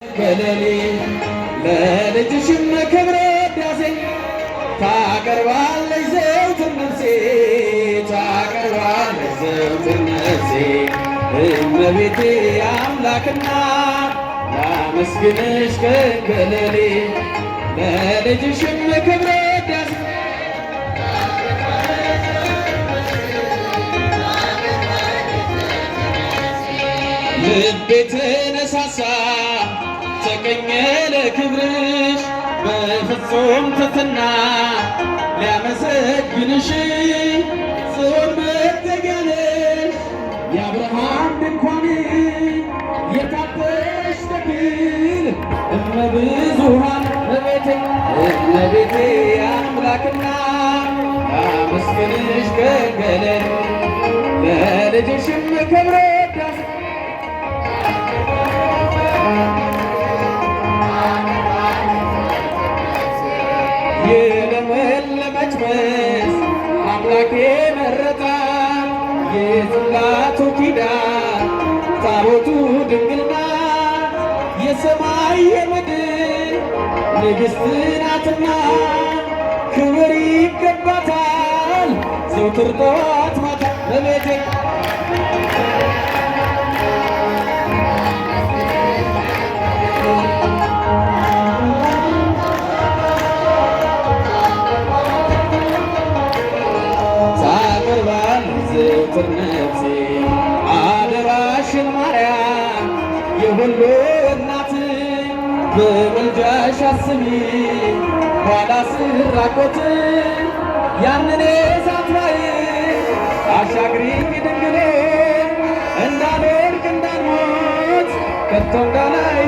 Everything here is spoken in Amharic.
በሌሊት ለልጅሽም ክብረ ውዳሴ ታቀርባለች ዘውትር ነፍሴ፣ ታቀርባለች ዘውትር ነፍሴ። እመቤቴ አምላክና ላመስግንሽ ቀን ከሌሊት፣ ለልጅሽም ክብረ ውዳሴ። ልቤ ተነሳሳ፣ ተቀኘ ለክብርሽ፣ በፍጹም ትሕትና ሊያመሰግንሽ። ጽዮን መጠጊያ ነሽ፣ የአብርሃም ድንኳን፣ የታጠርሽ ተክል፣ እመብዙኃን እመቤቴ፣ እመቤቴ አምላክና ላመስግንሽ ቀን ከሌሊት፣ ለልጅሽም ክብረ ውዳሴ። የለመለመች መስክ አምላክ የመረጣት፣ የጽላቱ ኪዳን ታቦቱ ድንግል ናት፣ የሰማይ የምድር ንግሥት ናትና ክብር ይገባታል ዘውትር ጠዋት ማታ እመቤቴ። ታቀርባለች ዘውትር ነፍሴ አደራሽን ማርያም የሁሉ እናት፣ በምልጃሽ አስቢ ኋላ ስራቆት፣ ያንን እሳት ባሕር አሻግሪኝ ድንግሌ፣ እንዳልወድቅ እንዳልሞት ከቶ እንዳላይ።